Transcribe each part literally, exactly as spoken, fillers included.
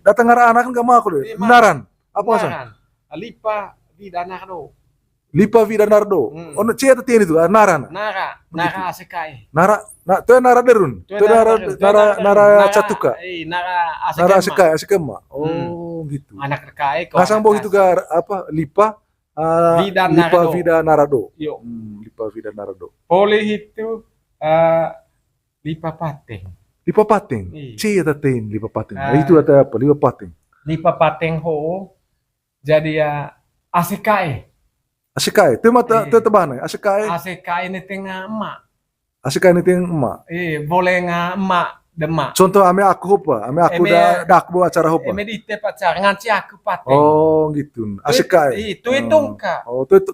Data ngara anak kan gak maku deh. Naran. Apa sa? Naran. Lipa Vida Nardo. Lipa Vida Nardo. Ono cie tati ini tuh, naran. Nara, Nara Asekae. Nara, na, tuh Nara Derun. Tuh Nara, Nara Catuka. Nara Asekae, Asekae. Oh, gitu. Anak Rekae kok. Ngasang boh itu ga apa, Lipa, Lipa Vida Nardo. Yo. Lipa Vida Nardo. Poli itu, eh, Lipa Pateng. Lipa Pateng. Cie tatin Lipa Pateng. Itu ada apa? Lipa Pateng. Lipa Pateng ho. Jadi ya, Asekae. Asekae. Tuh mata, tuh tebana. Asekae. Asekae ini tengah emak. Asekae ini tengah emak. Boleh nga emak demak. Contoh ame aku apa? Ame aku dak bo acara apa? Eme dite pacar nganci aku Pateng. Oh, gitu. Asekae. Itu itu ka. Oh, tuh itu.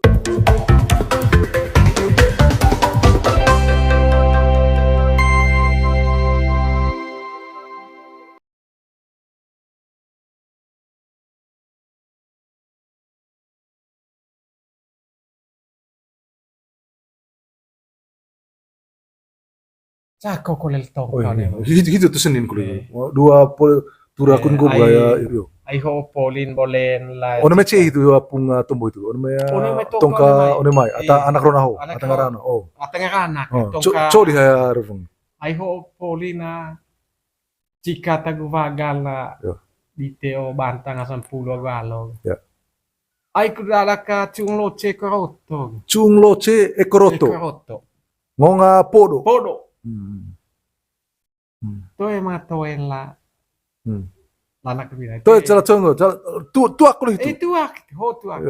Cako kolel tongka ne. Hitu, hitu tuh Senin kuliah. Dua pol tura kun go gaya yo. Ai ho polin bolen lah. Ono mece itu apung tombo itu. Ono me tongka, ono mai ata anak rona ho, ata ngarana. Oh. Ata ngarana. Co di haya reveng. Ai ho polin na. Cika tagu vagal la. Di teo bantang asam pulu agu alo. Ai ku dala ka cung loce koroto. Cung loce e koroto. Ngonga podo. Podo. Toe ma toela. Lanak bina. Toe cala congo, tu, tuak kuliah itu. Eh, tuak, ho tuak.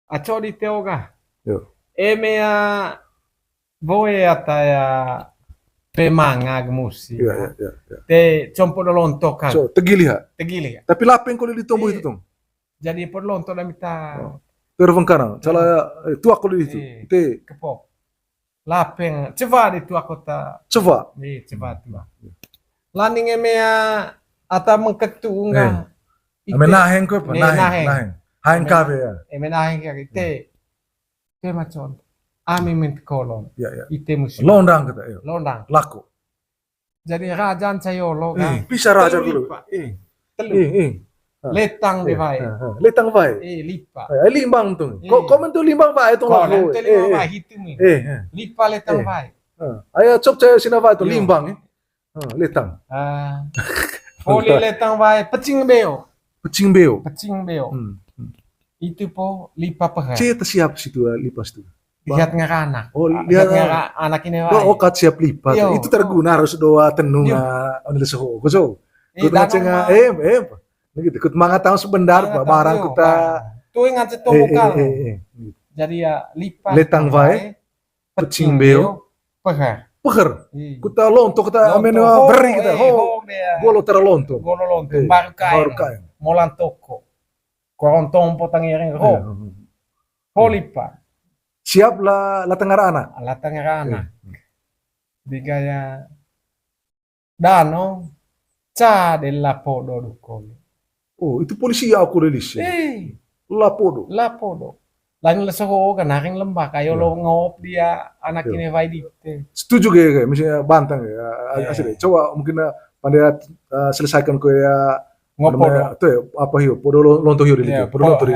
Aco di teo ga. Eme ya boe ata ya pemanga gemusi. Te compo do lonto kan. Tegili ha. Tegili ha. Tapi lapeng kole di tombo itu tong. Jadi po do lonto da mita. Tervengkana. Cala ya, tuak kole itu. Te kepo. Lapeng, ceva di tuak kota. Ceva. Ceva tuak. Laning eme ya ata mengkek tu ungga. Eme naheng ko apa? Naheng. Naheng. Haeng kafe ya. Eme naheng kafe. Te. Te macon. Ami minta kolon. Ite musim. Londang kita, iyo. Londang. Lako. Jadi rajan cayolo kan. Bisa raja dulu. Telu. Letang de vai. Letang vai. Lipa. Limbang tu. Ko komen tu limbang vai tu. Komen tu limbang vai hitu mi. Lipa letang vai. Aya cop caya sina vai tu limbang. Letang. Poli letang vai, pecing beo. Pecing beo. Pecing beo. Itu po lipa pehe. Ceta siap situ, lipa situ. Lihat ngara anak. Oh, lihat ngara anak ini. Oh, okat siap lipa. Itu terguna harus doa tenung, ah, on leso ho. Kut ngaceng, eh, eh. Gitu, kut manga tahu sebentar, barang kuta. Tuh ngaceng tongkal. Jadi ya lipa. Letang vai. Pecing beo. Peher. Peher. Kuta lonto, kuta amen beri kita. Ho. Golo tara lonto. Golo lonto. Baru kain. Molan toko. Korontong potang iring ho. Ho lipa. Siap la, la tengara anak. La tengara anak. Digaya Dano, ca de lapodo dukon. Oh, itu polisi ya aku rilis ya. Eh, lapodo. Lapodo. Lain leso ho kan naring lembak, ayo lo ngop dia anak ini vai dite. Setuju gak ya, misalnya bantang ya, asli. Coba mungkin, eh, pandai, eh, selesaikan ko ya. Ngopo namanya, do? Tuh ya, apa hiyo, podo lo-, lonto hiyo di. Iya, podo lonto di.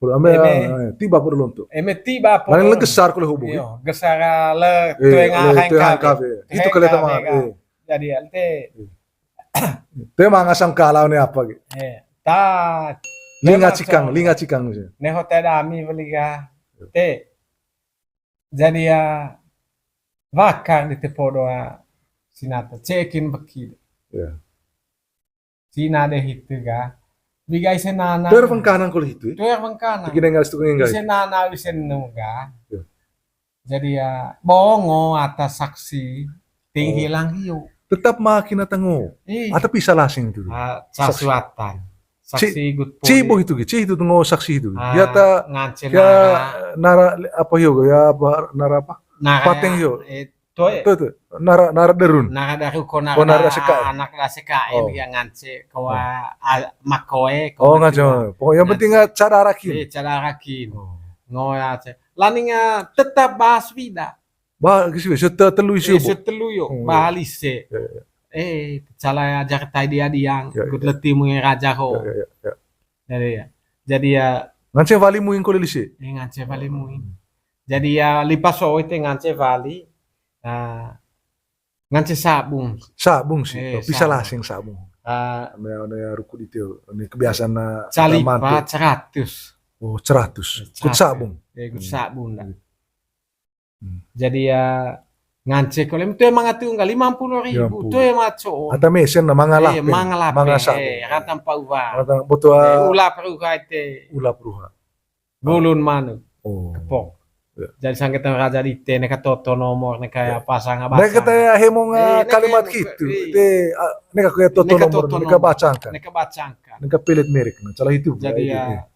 Eme tiba podo lonto. Eme tiba podo. Lain le gesar kole hubu. Iyo, gesar le tueng hang kafe. Itu kele tama. Jadi ante. Te manga sangkala ne apa ge? Ta. Linga cikang, linga cikang. Ne hotel dami beli ga. Te. Jadi ya vakar di te podo sinata cekin beki. Iya. Cina de hitu ga. Biga ise nana. Tuer vengkanan kole hitu ya? Tuer vengkanan. Tiki nenggal situ nenggal. Ise nana ise nu ga. Jadi ya bongo atas saksi tinggi lang hiu. Tetap makin atango. Ih. Atau pisah lasing itu. Ah, sasuatan. Saksi gut. Ci boh itu gitu. Ci itu tengok saksi itu. Ah, ya ta ngance ya nara. Nara apa yo ya apa nara apa? Nara pateng yo. Tuh, tuh. Nara, nara derun. Nara daru ko nara, nara seka. Anak da seka yang ngance ko makoe ko. Oh, ngance. Pokoknya yang penting cara rakin. Eh, cara rakin. Ngoya ce. Laning tetap bahas vida. Bah, gitu, setelu isu. Setelu yo, bahas lise. eh, cala ajar tai dia diang, ya, ikut ya, leti mui raja ho. Ya, ya, ya, ya. Jadi ya. Jadi ya. Ngance wali muing kole lise. Eh, ngance wali muing. Jadi ya lipas oi te ngance wali. Nah, ngance sabung. Sabung sih. Eh, bisa sabung. Lah sing sabung. Ah. Ame one ruku di tio. Ini kebiasaan na calipa seratus. Oh, seratus. Kut sabung. Eh, kut sabung dah. Hmm. Jadi ya ngance kole tu emang atu enggak lima puluh ribu tu emang co. Ata mesen na mangalape. Eh, mangalape. Mangasa. Eh, rantang pauba. Rantang boto. Eh, ulap ruha ite. Ulap ruha. Bulun manu. Oh. Kepok. Ya. Jadi sanggetan raja di te neka toto nomor neka ya pasang apa. Neka te hemong kalimat gitu. Te neka kue toto nomor neka bacangkan. Neka bacangkan. Neka pelet merek na salah itu. Jadi ya.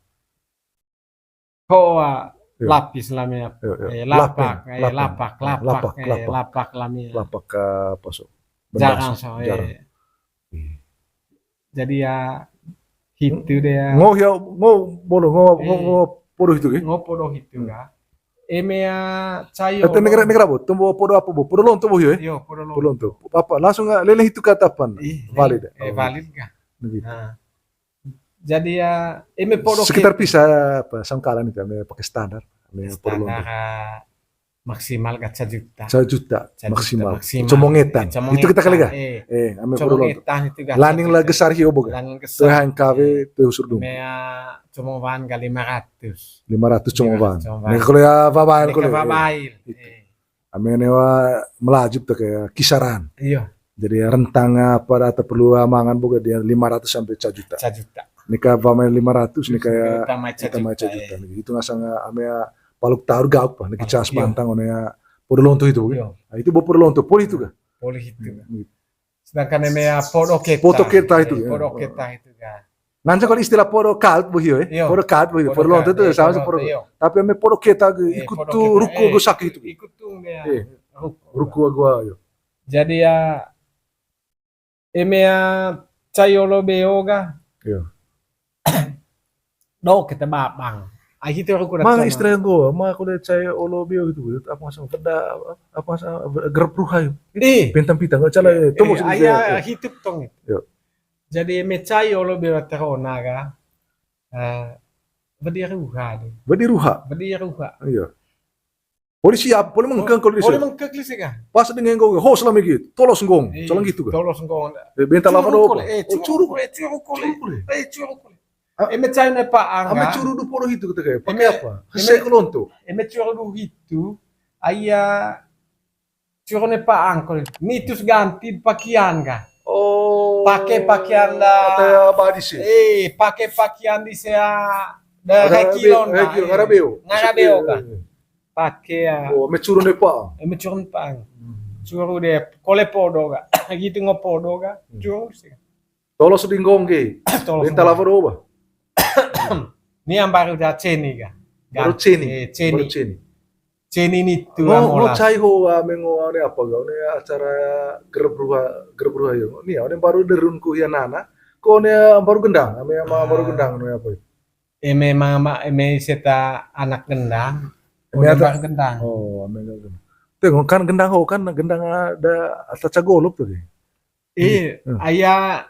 Hoa lapis lamia. Lapak, lapak, lapak, lapak lamia. Lapak ka paso. Jarang so. Jarang. Jadi ya hitu de ya. Ngo hia, ngo bolo, ngo, ngo, ngo podo hitu ke? Ngo podo hitu ka. Eme ya cayo. Ete negara, negara bo, tombo podo apa bo? Podo lonto bo hio eh? Yo, podo lonto. Podo lonto. Apa langsung lele hitu ka tapan? Valid. Eh, valid ka? Nah. Jadi ya eme podo sekitar pisa apa sangkalan itu ame pakai standar. Ame podo lonto. Maksimal ka sajuta. Sajuta maksimal. Comong etan. Itu kita kali ga? Eh, ame podo lonto. Laning la gesar hio bo ga? Laning gesar. Tuhan kawe tu husur dong. Mea comong wan ga lima ratus. Lima ratus comong wan. Nah, kalau ya babail kalau. Babail. Ame newa melaju tu kayak kisaran. Iya. Jadi rentang apa ata perlu mangan bo ga dia lima ratus sampai sajuta. Sajuta. Nika pamai lima ratus nika ya kita mai sajuta. Itu ngasang ame paluk taur gauk pa nika cas pantang one ya podo lonto itu. Nah, itu bo podo lonto poli itu ga? Poli itu. Sedangkan eme ya podo keta. Podo keta itu ya. Podo keta itu ga. Ngance kalau istilah podo kalt bo hio eh. Podo kalt bo hio. Podo lonto itu sama podo. Tapi ame podo keta ikut tu ruku go sakit itu. Ikut tu ya. Ruku gua yo. Jadi ya eme ya cai olo beo ga. Iya. Do kita babang. Ai hitu aku kurang. Mang istilah yang gua, mang aku lihat cai olo beo gitu. Apa masa beda apa masa gerep ruha yo. Ih. Pintang-pintang enggak salah ya. Tunggu sih. Ai hitu tong. Iya. Jadi eme cai olo beo terona ga. Eh, bedi ruha de. Bedi ruha. Bedi ruha. Iya. Poli siap, poli mengkeng kalau di sini. Poli mengkeng di sini kan. Pas dengan gong, ho selama gitu, tolos gong, salah gitu kan. Tolos gong. Eh, bentar lama doang. Eh, curu kole, eh, curu kole. Eh, curu kole. Eme cai ne paang. Ame curu du podo hitu kita kayak. Pakai apa? Hese ke lonto. Eme curu du hitu, aya curu ne paang kole. Nitus ganti pakaian kan. Oh. Pakai pakaian da. Ada badise. Eh, pakai pakaian di sea. Da kayak kilo na. Ngarabeo. Ngarabeo kan. Pake ya. Oh, eme curu ne paang. Eme curu ne paang. Curu de kole podo ga. Gitu ngo podo ga. Curu sih. Tolos di nggong ge. Tolos. Bentar lama doang. Ni yang baru da ceni ga. Baru ceni. Eh, ceni. Baru ceni. Ceni ni tu ngo cai ho ame ngo ane apa ga? Ane acara gerep ruha, gerep ruha yo. Ni ane baru derun ku ya nana. Ko ane baru gendang, ame ama baru gendang ane apa? Eme mama, eme seta anak gendang. Eme ata gendang. Oh, eme gendang. Tengok kan gendang ho kan gendang ada ata cagolop tuh. Eh, aya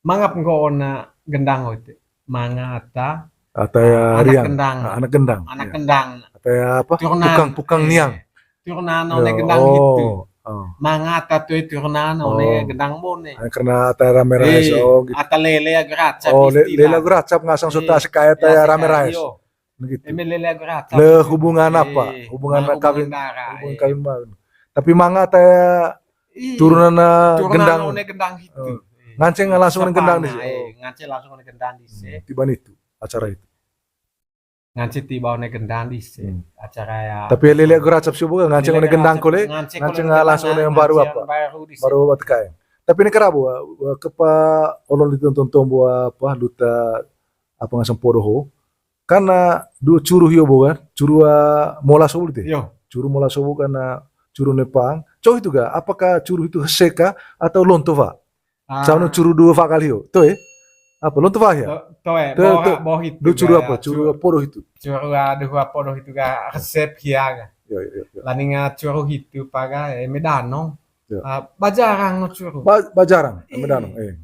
mangap nggo ona gendang ho itu. Manga ata ata ya anak gendang. Anak gendang. Anak gendang. Ata ya apa? Tukang, tukang niang. Turunan one gendang hitu. Manga ata tu turunan one gendang bone. Karena ata rame rais gitu. Ata lele agu racap. Oh, lele agu racap ngasang sota sekaya ata rame rais. Gitu. Eme lele agu racap. Le hubungan apa? Hubungan kawin darah. Hubungan kawin. Tapi manga ata turunan gendang. Turunan one gendang hitu. Nganceng langsung one gendang di sini. Nganceng langsung one gendang di sini. Tiba itu acara itu. Nganceng tiba one gendang di se acara ya. Tapi lele agu racap sih bukan nganceng one gendang kole, nganceng langsung one yang baru apa? Baru apa tekain. Tapi ini kerabu kepa olon ditonton tombo apa luta apa ngasang podo ho. Karena dua curu hio bo kan, curu mola sobo lite. Curu mola sobo karena curu nepang. Coy itu ga, apakah curu itu heseka atau lonto fa? Saunu curu dua fa kali ho. Toe. Apa lonto fa ya? Toe. Boh itu. Du curu apa? Curu podo hitu. Curu aduh podo hitu ga resep hia ga. Laninga curu hitu paga eme danong. Ah, bajarang no curu. Ba-, bajarang, eme danong. Eh.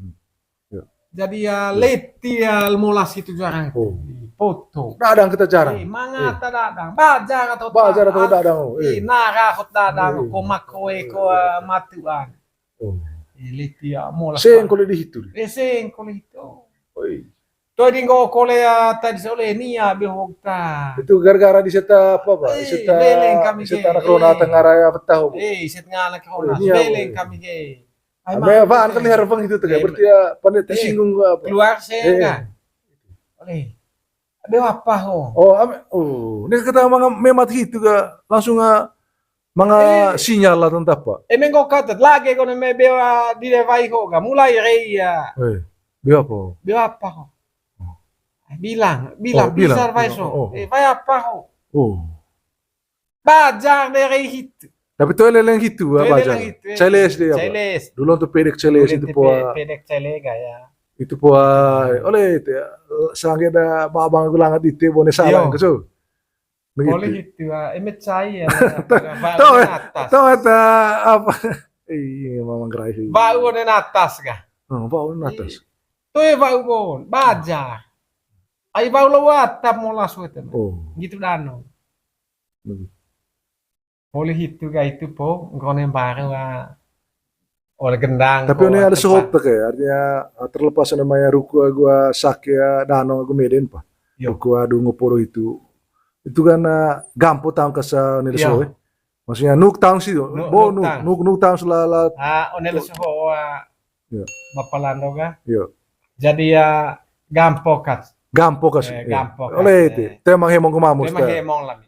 Jadi ya leti ya molas itu jarang. Oh. Poto. Dadang kita jarang. Eh, mangata dadang. Bajar atau bajar atau dadang. Eh, nara hot dadang. Ko makoe ko matuan. Oh. Eh, leti ya molas. Seng kole di hitu. Eh, seng kole hitu. Oi. Toi di nggo kole ya tadi sole nia behok ta. Itu gara-gara di seta apa, Pak? Eh, seta, beleng kami seta anak rona tengah raya betah. Eh, seta anak rona. Beleng kami ke. Ame apaan kan harapang itu tuh, berarti ya, pandai tersinggung gua apa? Keluar saya kan. Oleh. Ada apa ho? Oh, ame, oh, ini kata manga memat itu ga langsung ga manga sinyal lah tentang apa? Eh, mengko kata lagi kono me bewa di lewai ho ga mulai rei ya. Eh, bewa apa? Bewa apa ho? Bilang, bilang, bilang. Bisa vai so. Eh, vai apa ho? Oh. Bajar dari hitu. Tapi tu leleng hitu, ah, bajar. Celes dia, Pak. Celes. Dulu tu pedek celes itu poa. Pedek celes gaya. Itu poa, oleh itu ya. Sangge da babang gulangat itu bone salah ke so. Boleh itu, ah, emet saya. Tahu, tahu kata apa? Iya, memang gerai. Bau ne atas kah? Hmm, bau ne atas. Tu ya bau bon, bajar. Ai bau lo atap molas wete. Oh. Gitu dano. Boleh itu ga itu po, ngkone baru, ah, oleh gendang. Tapi po, one ada sehot ke, artinya, ah, terlepas namanya ruku agu, ah, sake, ah, danong agu meden pa. Ruku adu ngoporo itu. Itu kan, ah, gampo tangkas, ah, one ada sehot, eh. Maksudnya nuk tang sih, bo nuk nuk nuk tang selala. Ah, one ada sehot, ah, Bapa Lando ga. Jadi ya gampo kat. Gampo kat. Eh, gampo kat. Oleh itu. Temang hemong kemamus. Temang hemong lami.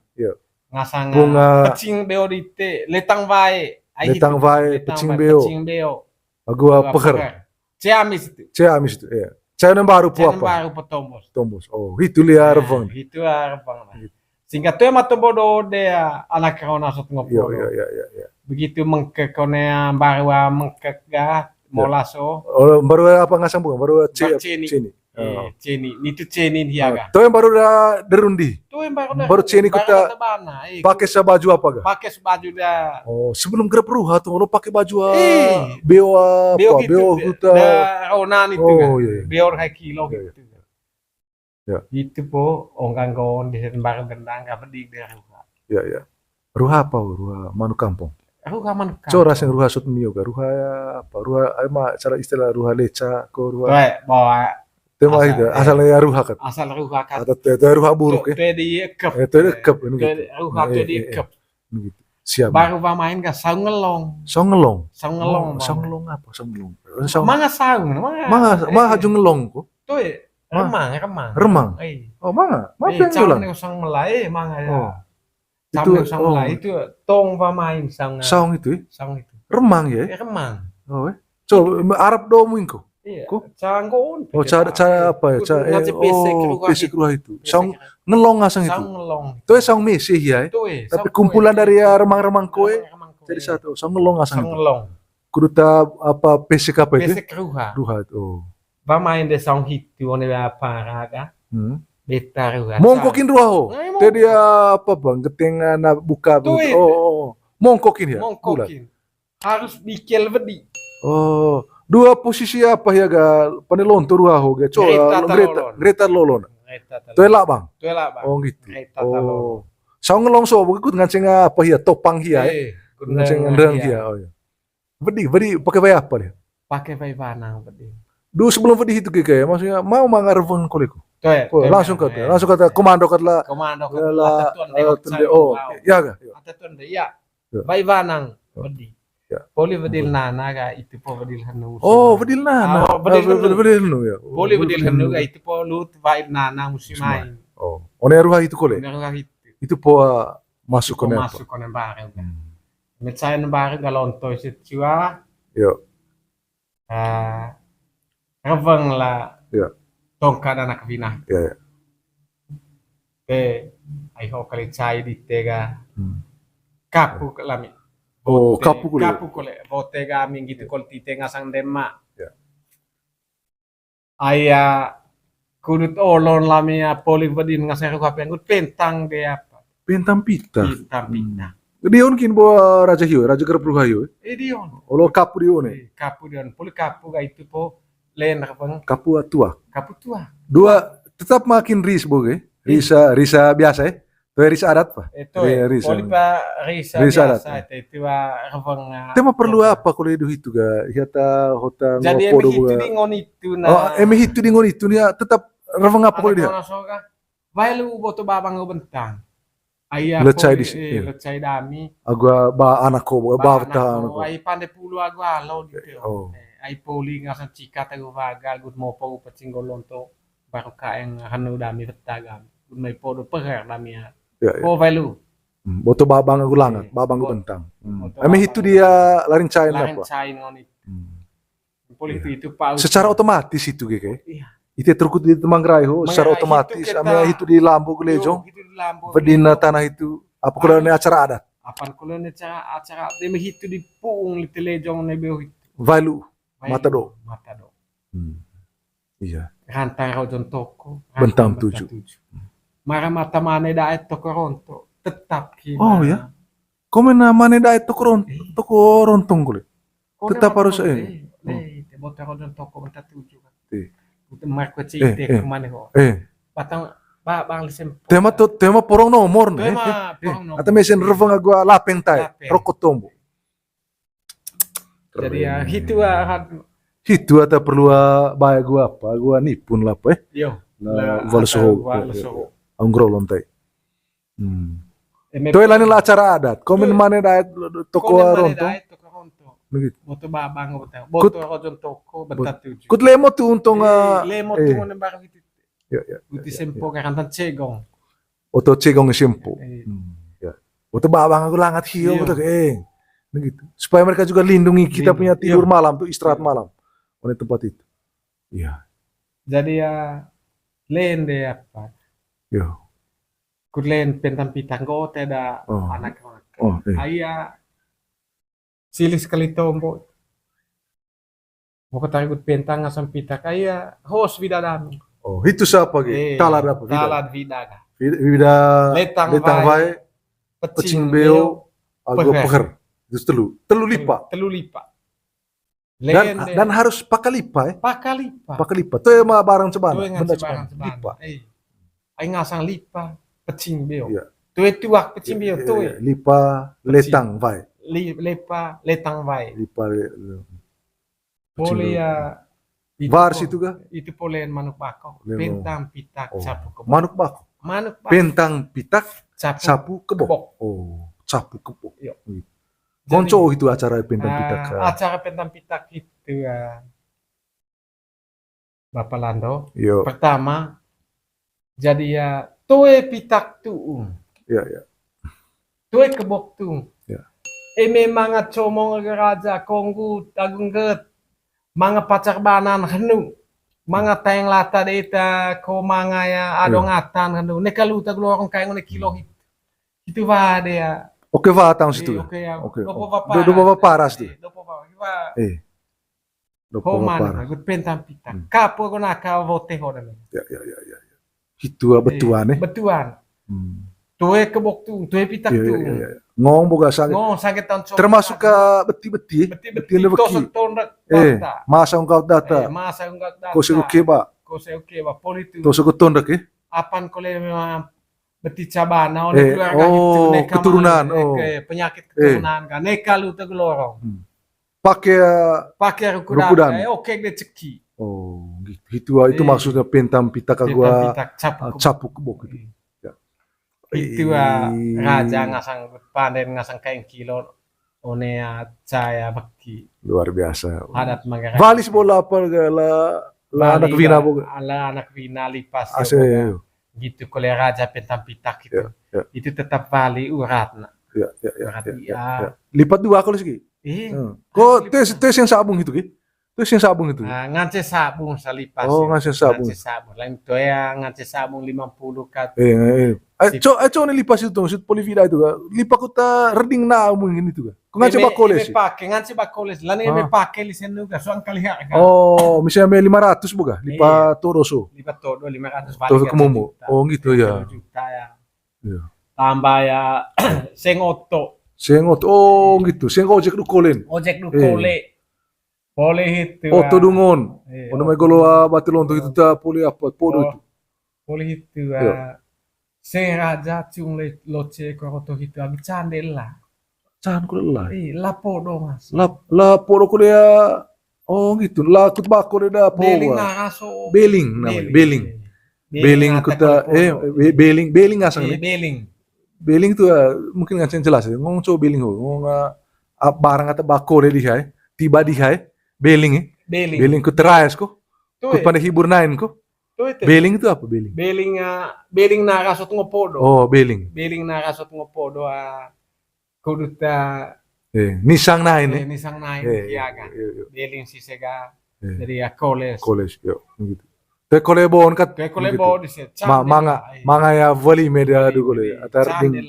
Ngasang bunga pecing beo di te, letang wae. Letang wae, pecing beo. Pecing beo. Agu peher. Ciamis itu. Ciamis itu, iya. Ciamis baru po apa? Baru po tombos. Tombos. Oh, itu lia reveng. Itu reveng lah. Singkat tu emang tombo do de anak kau nasut ngopo. Iya, iya, iya, iya. Begitu mengkek kone baru mengkek ga molas o. Oh, baru apa ngasang bunga? Baru ceni. Ceni. Eh, ceni, nitu ceni hia ga. Tu yang baru da derundi. Tu yang baru da, baru ceni kuta. Pake sa baju apa ga? Pake sa baju da. Oh, sebelum grep ruha tu lo pake baju, ah, beo apa? Beo gitu, beo kuta. Da rona nitu ga. Oh, iya, iya. Beo hai kilo gitu. Itu po onggang gon di sen baru gendang ga bedik de ruha. Iya, iya. Ruha apa? Ruha manuk kampung. Ruha manuk kampung. Cora sing ruha sut mio ga, ruha apa? Ruha, ai ma cara istilah ruha leca ko ruha. Toe, bawa. Tema itu, asal ya ruha kat. Asal ruha kat. Atau te, te ruha buruk ya. Toe diekep. Eh, toe diekep ini gitu. Ruha toe diekep. Gitu. Siap. Baru pamain ga saung ngelong. Saung ngelong. Saung ngelong. Saung ngelong apa? Saung ngelong. Manga saung, manga. Manga, manga haju ngelong ko. Toe, remang, remang. Remang. Oh, manga. Manga saung melai, manga ya. Itu, saung melai itu tong pamain saung. Saung itu, eh? Saung itu. Remang ya? Eh, remang. Oh, eh. So, Arab do muingko. Iya. Ko? Canggon. Oh, cara, cara apa ya? Cara, eh, pesek ruha itu. Saung ngelong ngasang itu. Saung ngelong. Itu saung mese ya, eh? Tapi kumpulan dari ya remang-remang koe. Jadi satu, saung ngelong ngasang itu. Saung ngelong. Kudu ta apa pesek apa itu? Pesek ruha. Ruha itu. Oh. Pamain de saung hitu one apa raga. Hmm. Beta ruha. Mongkokin ruha ho. Jadi apa bang geteng na buka begitu. Oh, oh. Mongkokin ya? Mongkokin. Harus bikel wedi. Oh, dua posisi apa ya ga pane lonto ruha ho ga? Coba greta, greta lolon. Toe labang. Toe labang. Oh gitu. Oh. Saung ngelong so ikut nganceng apa ya? Topang ya. Nganceng ngendang ya. Oh ya. Wedi, wedi pake wai apa dia? Pake wai wanang wedi. Duh, sebelum wedi itu kayak maksudnya mau mangareveng koleku. Langsung kata, langsung kata komando kata lah. Komando kata lah. Oh, ya ga? Ata tuan de ya. Wai wanang wedi. Poli wedil nana ga itu po wedil hanu. Oh, wedil nana. Wedil hanu ya. Poli wedil hanu ga itu po lut wai nana musim ai. Oh, one ruha itu kole. Itu po masuk kone. Masuk kone baru ga. Met saya ne baru ga lonto isi cua. Yo. Ah, reveng la tongka anak wina. Yo, yo. Te, ai ho kali cai di tega. Kapu ke lami. Oh, kapu kole. Kapu kole. Bote ga minggi tu kol tite ngasang dema. Yo. Aya kudut olon lami ya poli wedin ngaseng ruha penggut pentang de apa? Pentang pita. Pentang pita. Dion kin bo, eh, raja hio, raja gerep ruha hio. Eh, dion. Olo kapu dion, eh. Eh, kapu dion. Poli kapu ga itu po len apa? Kapu tua. Kapu tua. Dua, tetap makin ris bo ge. Risa, risa biasa, eh. Toe risa adat pa? Eh, toe. Risa. Poli pa risa biasa, adat. Itu, itu, ah, rebeng, ah, tema perlu apa kalau itu, itu ga? Hiata hota. Jadi, ngopo eme do hitu ga? Di ngon itu, nah. Oh, eme hitu di ngon itu nia, tetap rebeng apa kalau dia? Wae lu boto babang bentang. Ai, lecai di si-, eh, iya. Lecai dami. Agu ba anak ko, ba, ba anak ko. Ai pande pulu agu alo gitu. Oh. Eh, ai poli ngasan cikat agu bagal, gut mopo pecing golonto. Baru kaeng hanu dami beta gami. Gut mai podo peher dami ya. Iya, iya. Oh, wae lu. Hmm, boto babang agu langat, eh, babang agu bentang. Hmm. Eme hitu dia larin cain apa? Larin cain ngon itu. Hmm. Poli itu, itu pau. Secara otomatis itu ge, ke? Iya. Ite terkut di Manggarai ho, secara otomatis, ame hitu di Lambo ge lejong. Yo, hitu di Lambo. Bedina tanah itu, apa kalau ini acara adat? Apan kalau ini acara, acara, eme hitu di puung lite lejong ne beo hitu. Wae lu, wae lu, mata do. Mata do. Hmm. Iya. Rantang Rojon Toko, Bentang Tujuh. Mara mata mane daet toko ronto, tetap kina. Oh, ya. Komen na mane daet toko ron-, eh, toko rontong kole. Tetap harus, eh. Eh, te boto Rojon Toko Bentang Tujuh kan. Eh. Itu marco cite, eh, kemana kok? Eh. Batang, ba-, bang lesen. Tema tu, tema porong nomor nih. Tema, eh, porong nomor. Atau mesin reveng agu lapeng tai, lapeng. Rokok tombo. Jadi ya, hitu, ah, hitu ata perlu, ah, bae agu apa, agu nipun lah apa, eh. Yo. Lah, wal soho. Wal soho. Aung grolon tai. Hmm. Toe lani lah acara adat. Komen mane daet toko ronto. Komen mane daet toko ronto. Begitu. Boto babang, boto, boto Rojon Toko, Bentang Tujuh. Kut lemo tu untong, eh, ah, lemo tu, eh, ngone baru itu. Ya, ya, ya, ya. Guti sempo karantan cegong. Oto cegong sempo. Iya. Hmm, ya. Oto babang agu langat hio, iya, oto, eh. Begitu. Supaya mereka juga lindungi kita punya tidur malam tuh, istirahat malam. Oleh tempat itu. Iya. Jadi ya, len de apa? Yo. Kut len Bentang Pitak nggo te da anak-anak. Oh, iya. Ai ya, silih sekali tombo. Moko tarigut Bentang ngasang Pitak ai ya, host wida dami. Oh, hitu siapa ge? Eh, talad apa wida? Talad wida ga. Wida, wida letang wae, pecing beo, agu peher. Peher. Itu telu. Telu lipa. Telu lipa. Dan, dan harus paka lipa, eh. Paka lipa. Paka lipa. Toe ma barang cebana. Toe ngance barang cebana. Lipa. Eh. Ai ngasang lipa, pecing beo. Iya. Toe tuak pecing beo, iya, toe. Iya. Lipa, pecing. Letang wae. Li-, lipa, letang wae. Lipa, le-, le-, pecing beo. Poli ya, itu war po, situ kah? Itu poli manuk bako. Bentang Pitak, oh, sapu kebok. Manuk bako? Manuk bako. Bentang Pitak, sapu kebok. Sapu kebok. Oh, sapu kebok. Iya. Gitu. Konco itu acara Bentang Pitak, ah, acara Bentang Pitak itu, ah, Bapa Lando. Yo. Pertama, jadi ya, toe pitak tuung. Ya, ya. Toe kebok tuung. Ya. Eme manga comong raja, konggu tagung get, manga pacar banan henu, manga taeng lata deta, ko manga ya, adong atan henu, neka luta glorong kaeng ne kilo hit. Itu wa de ya. Oke, wa tang situ. Eh, oke ya. Oke. Dopo wa paras. Do, dopo wa paras tu. Eh, dopo wa. Eh. Ho mana, agut Bentang Pitak. Hmm. Kapu agu naka wote ho dan. Ya, ya, ya, ya, ya. Hitu, ah, betuan, eh. Betuan. Hmm. Toe kebok tuung, toe pitak tuung. Ya, ya, ya. Ngong boga sangge. Ngong sangge taung cok. Termasuk ka beti-beti, eh. Beti-beti, beti, toso tondek. Eh, masa unggah data. Eh, masa unggah data. Kose oke ba. Kose oke ba, poli tu. Toso tondek, eh. Apan kole memang beti cabana, oleh, eh, keluarga oh, itu, neka keturunan, mana, oh. Ke penyakit keturunan, eh, kan. Neka luta glorong. Hmm. Pake, eh, pake ruku dan, eh, oke, de ceki. Oh, gitu. Itu, ah, itu maksudnya Bentang Pitak agu, Bentang Pitak, ah, sapu kebok. Sapu kebok gitu. Iya. Ya. Itu, ah, eh, raja ngasang panden ngasang kaeng kilo, one, ah, caya beki. Luar biasa. Adat Manggarai. Walis bola apa ga la, la anak wina boga. Ala anak wina lipas ya, boga. Gitu, kole raja Bentang Pitak gitu. Ya, ya. Itu tetap wali uratna. Ya, ya, ya, urat ya, ya, ya. Lipat dua kalau segi. Eh, hmm. Ko tes, tes yang sabung itu, ki? Tes yang sabung itu. Ah, ngance sabung salipas. Oh, ya. Ngance sabung. Ngance sabung. Lain toe ya, ngance sabung lima puluh kat. Eh, eh, eh. Ayo, co, ayo, co ni lipas itu, maksud poli wida itu, ka? Lipa kota reding na mungkin itu, ka? Ko ngance bakole si. Pake, ngance bakole si. Lani eme pake lisen nu, ka? Soang kali ya, ka? Oh, misalnya eme lima ratus boga, lipa todo so. Lipa todo, lima ratus balik. Todo ke momo. Oh, gitu ya. Juta ya. Iya. Tambah ya, seng oto. Seng oto, oh, gitu. Seng ojek du kolen. Ojek du kole. Poli hitu, oto dungon. Iya, ono mai golo, ah, batu lonto hitu ta poli apa, podo itu. Poli hitu, ah, seng raja cung le loce ko oto hitu agi cande la. Can kole la. Ih, la podo ngas. La, la podo kole ya. Oh, gitu. La kut bako de da po. Beling naraso. Beling namanya, beling. Beling kut, eh, beling, beling ngasang ni. Beling. Beling tu, ah, mungkin nganceng jelas ya. Ngong co beling ho. Ngong, ah, barang ata bako de di hai. Tiba di hai. Beling, eh. Beling. Beling kut terais ko. Kut pande hibur nain ko. Beling tu apa beling? Beling, ah, beling naraso tu ngo podo. Oh, beling. Beling naraso tu ngo podo, ah. Kudu ta, eh, nisang nain, eh, nisang nain, iya kan. Beling sise ga. Jadi ya koles. Koles, yo, gitu. Te kole bon kat. Te kole bon di se. Manga, manga ya vali media du kole. Atar ding.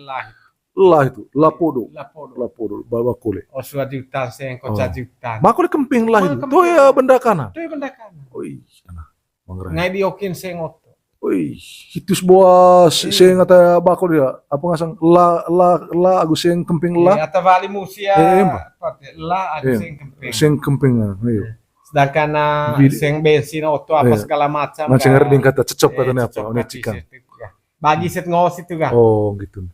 La itu, la podo. La podo. La podo, baba kole. Osua jutan seng, koca jutan. Ma kole kemping la itu. Tuh ya benda kana. Tuh ya benda kana. Oi, sana. Ngai di okin seng oto. Oi, hitus boa seng ata bako dia. Apa ngasang la, la, la agu seng kemping la. Ata vali musi ya. La agu seng kemping. Seng kemping, ah, ayo. Sedangkan, ah, seng bensin oto apa segala macam. Mancing erding kata cecok katanya apa, one cikang. Bagi set ngos itu kan. Oh, gitu.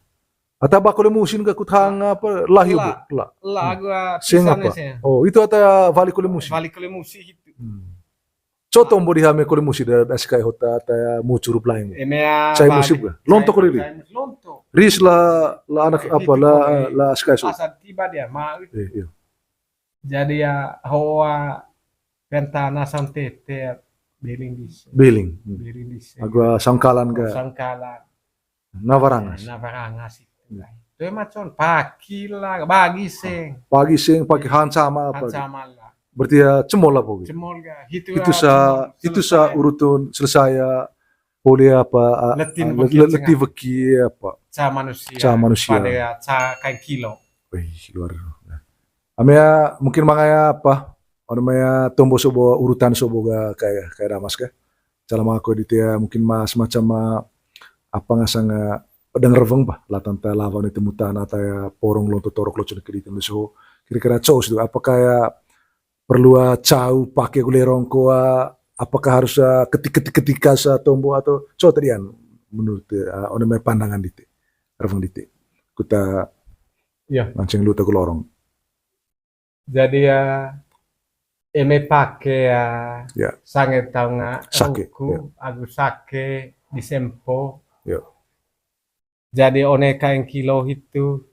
Ata bako le musin ga kut hang apa, la hiu, la. La agu, ah, seng apa? Oh, itu ata vali kole musi. Vali kole musi itu. Co tombo di hame kole musi da, da sikai hota ta mucuru plaing. Cai musi ga. Lonto kole ri. Ris la, la anak apa, la, la sikai so. Asa tiba dia mau. Iya. Jadi ya hoa pentana santete beling dise. Beling. Beling dise. Agu sangkalan ga. Sangkalan. Navarangas. Navarangas itu. Tuh macam paki la, bagi seng. Pagi seng, paki hansama apa. Hansama la. Berarti ya cemol apa gitu. Cemol ga. Hitu sa, hitu sa urutun selesai ya. Poli apa, ah, letih veki apa. Ca manusia. Ca manusia. Pada ya, ca kain kilo. Wih, luar. Ame ya, mungkin mangaya apa? Ono maya tombo sobo urutan sobo ga kaya, kaya damas ka. Calama ko di tia mungkin ma semacam ma apa ngasang, eh, pedang reveng bah, la tanta lawan itu mutana taya porong lonto torok locon ke di tendo so. Kira-kira cos itu apa kaya perlu, ah, cau pake gulerong ko, ah, apakah harus, ah, ketik-ketik ketika sa tombo atau cos tadi an menurut, eh, ono maya pandangan dite, reveng dite. Kuta mancing luta ku lorong. Jadi ya, eme pake ya, sangge taung ruku agu sake di sempo. Jadi one kaeng kilo hitu,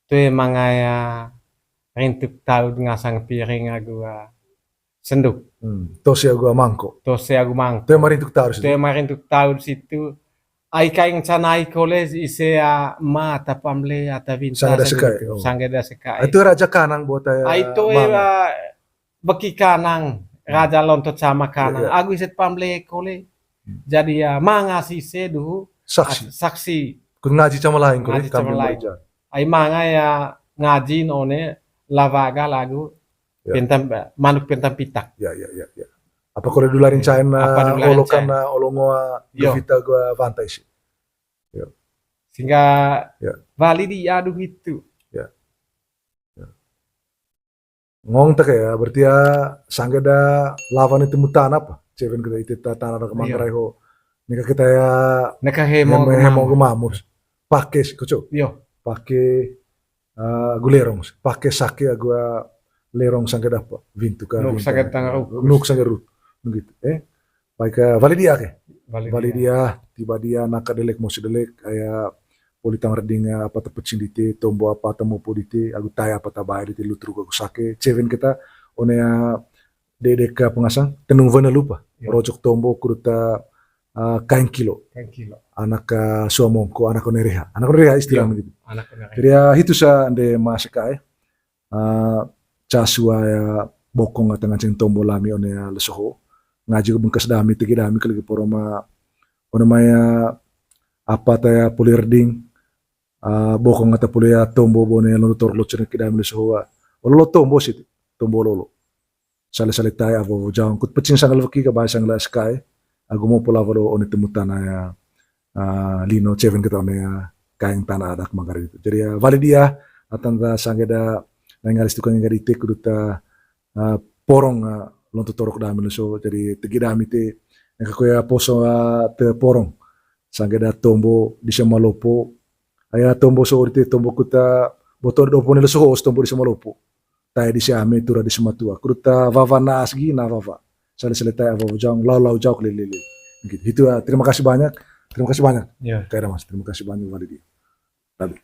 toe mangaya rintuk taud ngasang piring agu, ah, senduk. Tose agu mangko. Tose agu mangko. Toe marintuk taud situ. Toe marintuk taud situ. Ai kaeng canai kole ise, ah, ma ata pamle ata vinta sangge da sekai. Sangge da sekai. Itu raja kanang buat ai. Ai toe, ah, beki kanang, raja lonto cama kanang. Agu iset pamle kole. Jadi ya manga sise duhu saksi. Saksi. Kun ngaji cama lain kole, kambing lain. Ai manga ya ngaji one lavaga lagu pentam, manuk pentam pitak. Ya, ya, ya, ya. Apa kole dularin cain, apa dularin olo cain. Kana olo ngoa dovita gua vantai sih. Ya. Sehingga vali di adu itu. Ya. Ya. Ngong ta kayak berarti ya sangge da lawan itu mutan apa? Ceven kita itu ta-, tanah da kemanggarai ho. Nika kita ya neka hemo hemo gemamus. Pake sih, koco. Yo. Pake, eh, agu lerong sih. Pake sake agu, eh, lerong sangge da apa? Vintu ka. Nuk sangge tang ruk. Nuk sangge ruk. Begitu, eh. Baik, eh, vali dia ke? Vali dia, tiba dia naka delek, mosi delek, aya poli tang reding, eh, apa tepecing dite, tombo apa temu po dite, agu tai apa tabai dite, lutruk agu sake, ceven kita, one, eh, dede ka pengasang, tenung vene lupa, rojok tombo kuruta, eh, kain kilo. Kain kilo. Anak, eh, suamongko, anak onereha. Anak onereha istilah gitu. Anak onereha. Jadi ya, itu sa ande masih kai. Ah, ca sua ya bokong ata nganceng tombo lami one ya lesoho. Ngaji ku bengkas dami, tegi dami, keligi poroma. One maya apa ta ya poli erding. Ah, bokong ata poli ya tombo bone londo tor locon ki dami lesoho. Olo tombo sih, tombo lolo. Sale-sale tai avo jaong kut pecing sanggal veki ka bai sanggal skai. Agu mo pola valo one temutana ya. Ah, lino ceven kita one ya kaeng tanah adat manggarai itu. Jadi ya, vali dia Atan ta sangge da nai ngalis tukang ngga dite kudu ta, ah, porong, ah, lonto torok dami leso. Jadi tegi dami te, naka koya poso, ah, te porong. Sangge da tombo dise malopo. Aya tombo so ori te tombo kuta boto do pone leso hos tombo dise malopo. Tae dise ame tura dise matua. Kudu ta vava na asgi na vava. Sale-sale tae vava jaong, lau-lau jaok lele. Gitu. Itu, ah, terima kasih banyak. Terima kasih banyak. Ya. Kayak Mas, terima kasih banyak Walidi. Tapi